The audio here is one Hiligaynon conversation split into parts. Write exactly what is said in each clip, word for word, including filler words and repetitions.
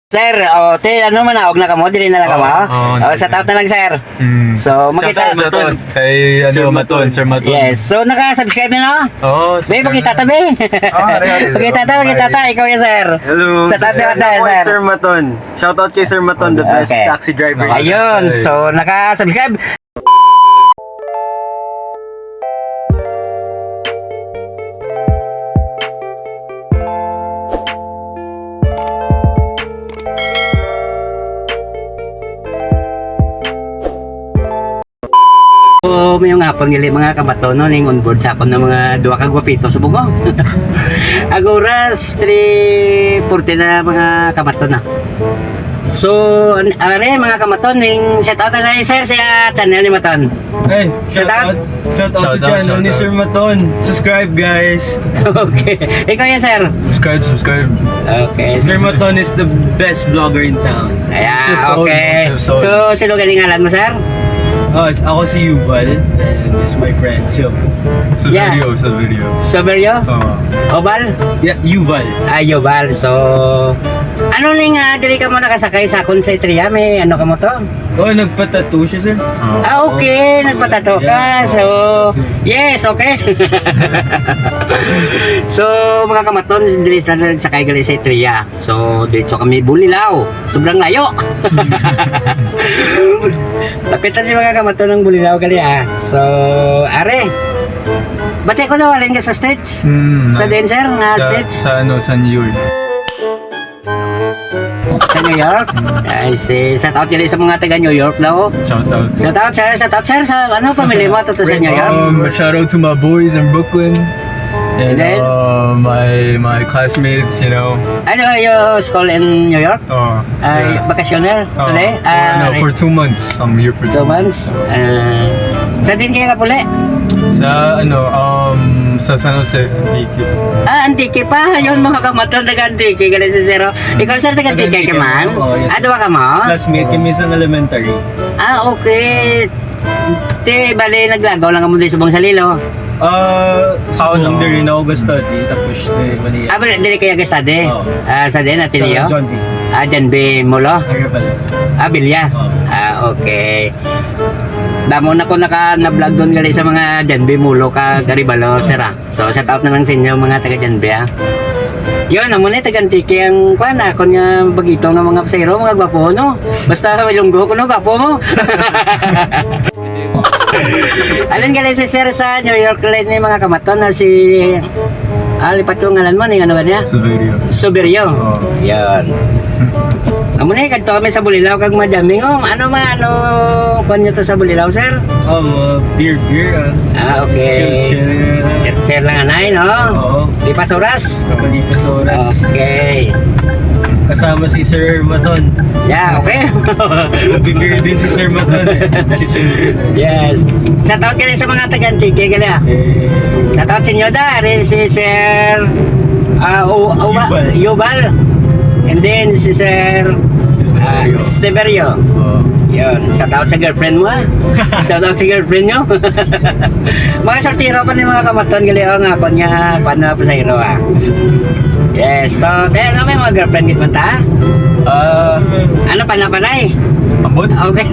Sir, oh, te, ano man, naog na kamo, diri na lang kamo. Oo, oo, Oh, shout out na lang, sir. Mm. So, makita Shout out, Maton. Kay, ano, Sir Maton, Maton. Sir Maton. Yes. So, naka-subscribe na, no? Oo, Be, subscribe pakita na. Ta, be. Ah, are, are, Pakita ta, are. Pakita ta, ikaw yan, sir. Hello. Shout out Subscribe na, na po, sir. Sir Maton. Shout out kay Sir Maton, the best Okay. taxi driver. Ayun. Ay. So, naka-subscribe. So, mayong hapon gali, mga kamaton, no, ning on board sa akon na mga duha ka gwapito subong ko. Ang oras, three forty na, mga kamaton, na. So, an-, are, mga kamaton, ning shout out na lang, sir, sa channel ni Maton. Hey, Shout shout out. out. Shout out Shout sa out, channel shout ni out. Sir Maton. Subscribe, guys. Okay. Ikaw yan, sir. Subscribe, subscribe. Okay. Sir Maton is the best vlogger in town. Ayan, Yes, okay. yes, So, sino galing ngalan mo, sir? Oh, s-, ako si Yuval, and this is my friend, Silvio. Silverio, Yeah. Silverio. Silverio? Oo. Oval? Yeah, Yuval. Ah, Yuval. So, ano ning, ah, diri ka mo nakasakay sa akon sa Estrella? May ano ka mo to? Oh, nagpatattoo siya, sir. Oo. Ah, okay. Nagpatato ka. Yeah. So, yes, okay. So, mga kamaton, diri sila nagsakay gali sa Estrella. So, diretso kami Bulilao. Sobrang layo. Lapitan ni mga kamaton ang Bulilao gali, ah. So, are. Bati ko na, walin ka sa States? Hmm, Sa ay, Denver, nga sa, States? sa ano, sa New York. Sa New York? Mm. I see. Shout out gali sa mga taga New York daw. Shout out. Shout out, sir. Shout out, sir, sa ano, pamilya mo, ato sa New York. Um, shout out to my boys in Brooklyn. And, And then? uh, my, my classmates, you know. Ano, you school in New York? Oh, Ay, yeah. Bakasyoner Oh, today? for, Ah, no, re- for two months. I'm here for Two two months? Ah, sa din kayo kapuli? Sa, ano, um, sa San Jose, Antique. Ah, Antique pa. Yun, mga kamaton, taga Antique. Galing si Zero. Ikaw, sir, taga Taga Antique Antique ka man? ako, yes, Ah, sir. duwa ka mo? Classmate kami sa elementary. Ah, okay. Te, bale, naglagaw lang kamo di subong sa Lilo. Ah, sa Oh, no. Boundary na ako ga-study, tapos, eh, Manila. Ah, bale, dili kaya ga-study? Oo. Ah, sa din, Ateneo? Sa John B. Ah, John B Mulo? Arevalo. Ah, Bilya? Oo. Ah, okay. Damo na ko naka, na-vlog doon gali sa mga John B Mulo ka Arevalo, sir, ah. So, shout out na lang sa inyo, mga taga John B, ah. Yun, amo na, taga Antique ang, kwan, akon nga bagito nga mga pasahero, mga gwapo, no? Basta may lunggo ko, no? Gwapo mo. Alin gali si sir sa New York line ni mga kamaton na si, ah, lipat ko ngalan mo, ni ano ba niya? Silverio. Silverio. Oo. Yan. Amo na, kadto kami sa Bulilao kag madaming, oh. Ano ma, ano, kwan nyo to sa Bulilao, sir? Oh, mga beer, beer, ah. Ah, okay. Chill, chill. Chill, chill lang, anay, no? Oo. Di pa sa oras? Hindi pa sa oras. Okay. Kasama si Sir Maton. Yeah, okay. Bibigay din si Sir Maton, eh. Chichiryo. Yes. Shout out gali sa mga taga Antique, gali, ah. Eh. Shout out sa inyo, da. Ari si Sir, ah, U-, U-, Yubal. Yubal. And then si Sir, ah, Severio. Severio. Oo. Yun. Shout out sa girlfriend mo, ah. Shout out sa girlfriend nyo. Mga sortiro pa ni mga kamaton, gali, oh, nga, kwan nga, kwan na pasahero, ah. Yes, to. Te, ano, may mga girlfriend gid man ta? Ah. Ano pa na, panay? Ambot? Okay.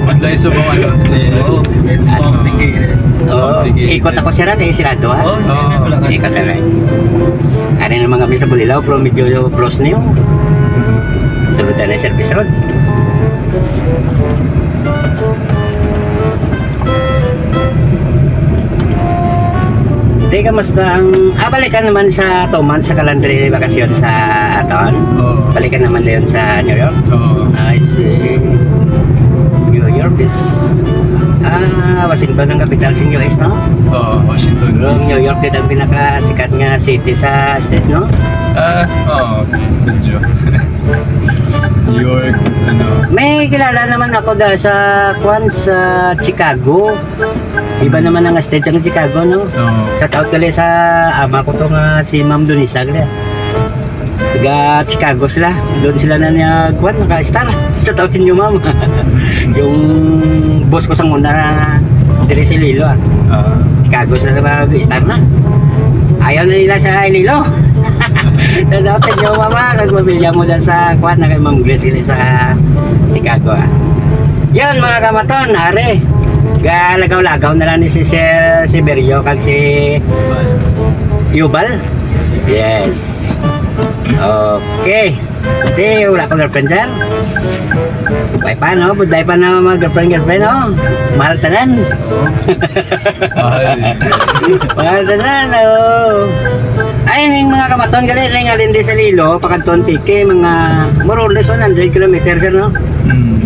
Punta yung subong, ano, eh, Oo. It's Ano? complicated. Oo. Complicated. Ikot ako sira, eh, sirado, ha? Oo, Oo. Ikot na lang. Ano naman kami sa Bulilao, pero medyo close na yun. Sa Brutana Service Road. Teka, basta ang, ah, balikan naman sa two months sa kalandri bakasyon sa aton. Oo. Balikan naman dayon sa New York. Oo. I see. New York is, ah, Washington ang kapital sa U S, no? Oo, Washington, Pero D C. New York din ang pinakasikat nga city sa state, no? Ah, oo, medyo. New York, ano. May kilala naman ako da sa, kwan, sa Chicago. Iba naman ang state sa Chicago, no? Oo. Shout out gali sa ama ko to nga si Ma'am Donisa gali. Taga Chicago sila. Doon sila na niya, kwan, naka-star. Shout out sa inyo, ma'am. Yung boss ko sa una, diri si Lilo, ah. Ah. Chicago sila mag-star na. Ayaw na nila sa Lilo. Shout out sa inyo, mama, kag pamilya mo dyan sa, kuwan, na kay Ma'am Grace, gali sa Chicago, ah. Yun, mga kamaton, are. Galagaw-lagaw na lang ni si Sir Severio kag si Yubal. Yes. Okay. Ate, wala pa girlfriend, sir? Wala pa, no? Buday pa na mga girlfriend, girlfriend, no? Mahal tanan. Mahal. Mahal tanan, oh. Ay, ning mga kamaton, gali, ning alin di sa Lilo, pakadto Antique, mga more or less one hundred kilometers, sir, no? Hmm.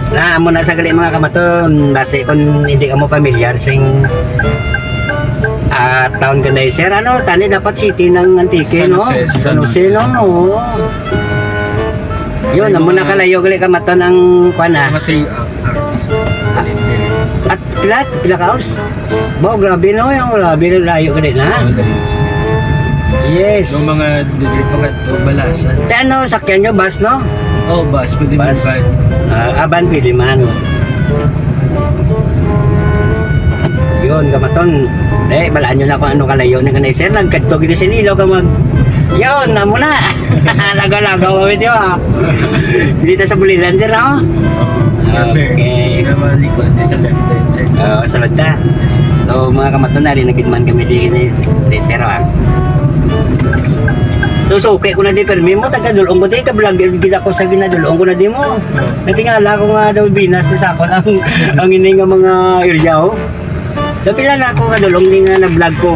Na, amo na sa gali, mga kamaton, basi kung hindi kamo pamilyar sing, ah, town kanay, sir, ano, tani dapat city ng Antique, San no? Jose, si San San Jose, Jose. No? Oo. Yun, amo na kalayo gali kamaton ang, kuwan, ah. Mga three hours. At pila, pila ka hours? Ba, grabe, no? Yung grabe, layo gali na. Yes. Yung mga dili pa kadto, Balasan. Te, ano, sakyan nyo? Bus, no? Oh, bus, pwede man Bus. Van. Ah, ah, van, pwede man. Yun, kamaton. Eh, balaan nyo na kung ano kalayo na kanay, sir. Nagkadto gid sa Iloilo, ka mag-, yun, amo na. Lagaw-lagaw kami, di ba? Dito sa Bulilan, sir, no? Yes, sir. Okay. Hindi naman likod, di sa left hand, sir. Oo, sa left, ah. So, mga kamaton, nari na gid man kami di, di, di, sir, ah. So, so, okay ko na di, permi mo, taga-dulong ko di, ka-vlogger gid ako sa ginadulong ko na di mo. Natingala ko nga daw binas na sa akon ang, ang ini nga mga area, oh. Daw pila na ako kadulong din nga na-vlog ko.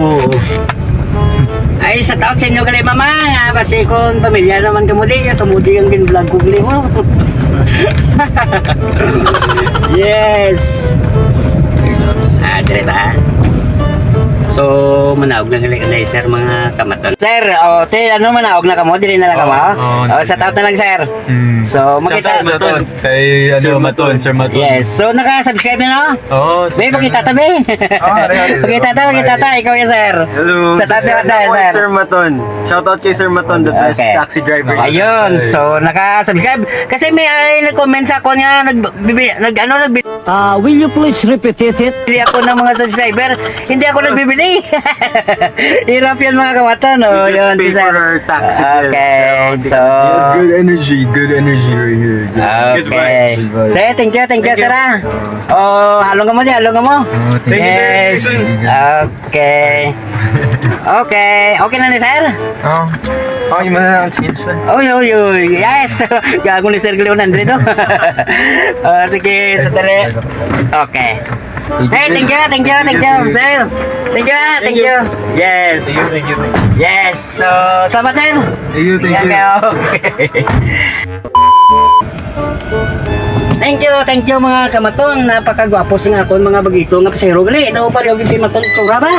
Ay, shout out sa inyo gali, mama, nga basi kon pamilya naman kamo di, kamo di ang gin-vlog ko gali mo. Yes. Ah, dire ta. So, manaog na gali kanay, sir, mga kamaton. Sir, oh, te, ano, manaog na kamo? Dire na lang kamo? Oo, oo, Oh, shout out na lang, sir. Mm. So, Shout out, makita shout out. Kay, ano, Sir Maton, Maton. Sir Maton. Yes. So, naka-subscribe na, no? Oo, Be, subscribe pakita na. Ta, be. Ah, are, are, are. Pakita ta, pakita ta. Ikaw yan, sir. Hello. Sa Shout out tabi, tabi, ako kay sir. Sir Maton. Shout out kay Sir Maton, the best Okay. taxi driver. Ayun. Ay. So, naka-subscribe. Kasi may, ay, nag-comment sa ako niya, nag-, bibi-, nag-, ano, nag-, Ah, will you please repeat it? Bili ako ng mga subscriber. Hindi ako nagbibili. Hirap yan, mga kamaton, oh. We just Yun, pay si sir. For our taxi fare. Okay, Pero hindi so, kami Yes, good energy, good energy right here. Good Okay. vibes. Good vibes. Sir, thank you, thank you, Thank you. sir, ah. Oh, halong ka mo di, halong ka mo. Oh, thank you. Thank you, sir. Yes. See you soon. Okay. Okay. Okay na ni, sir? Oh. Oh, yung mga change na. Oy, oy, oy. Yes. Gago ni Sir Leon Andre, no? Oh, sige, sa dali. Okay. Hey, thank you, thank you, thank you, sir. Thank you, ah, thank Thank you. you. Yes. Thank you, thank you, thank you. Yes. So, salamat, sir. Thank you, thank you. Okay, okay. Thank you, thank you, mga kamaton. Napakagwapo sing akon mga bagito nga pasahero gali. Ito pa rin yung maton tsura ba?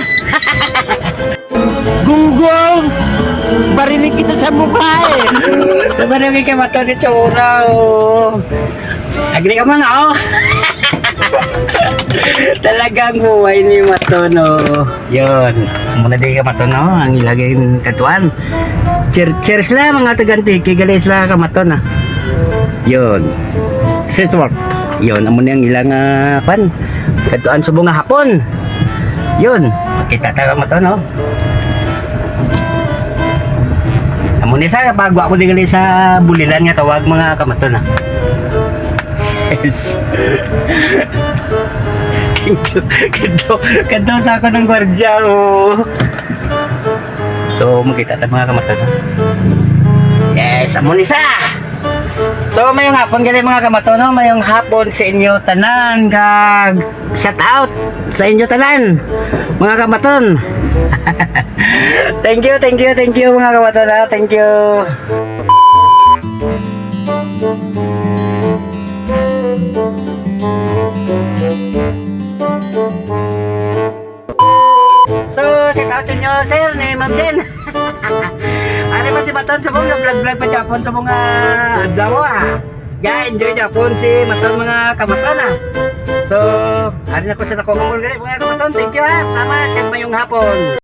Gunggong! Barinig kita sa mukha eh! Ito pa rin yung maton ni tsura, oh. Agree ka man, oh. Talagang buhay ni Maton, oh. Yun. Muna di ka Maton, no? Ang ilagay yung katuan. Cheer-, cheers lang, mga taga-Antique. Gali sila ka Maton, ah. Yun. Street work. Yun. Amo ni ang ilang, ah, kwan. Katuan subong nga hapon. Yun. Kita ta ka Maton, no? Amo ni sa pagwa ko di gali sa Bulilan nga tawag, mga kamaton, ah. Yes. Thank you. Kadto, kadto sa ako ng gwardiya, oh. So, makita ta, mga kamaton, no? Yes, amo ni sa. So, mayong hapon gali, mga kamaton, no? Mayong hapon sa inyo tanan, kag shout out sa inyo tanan, mga kamaton. Thank you, thank you, thank you, mga kamaton, ha? Thank you. So, shout out sa inyo, sir, ni Ma'am Jen. Ano ba si Maton sa mga vlog-vlog pa Japon sa mga adlaw, ah? Ga-enjoy Japon si Maton, mga kamaton, ah. So, ano na ko sa nako mga kamaton. Thank you, ah. Salamat, kag mayong hapon.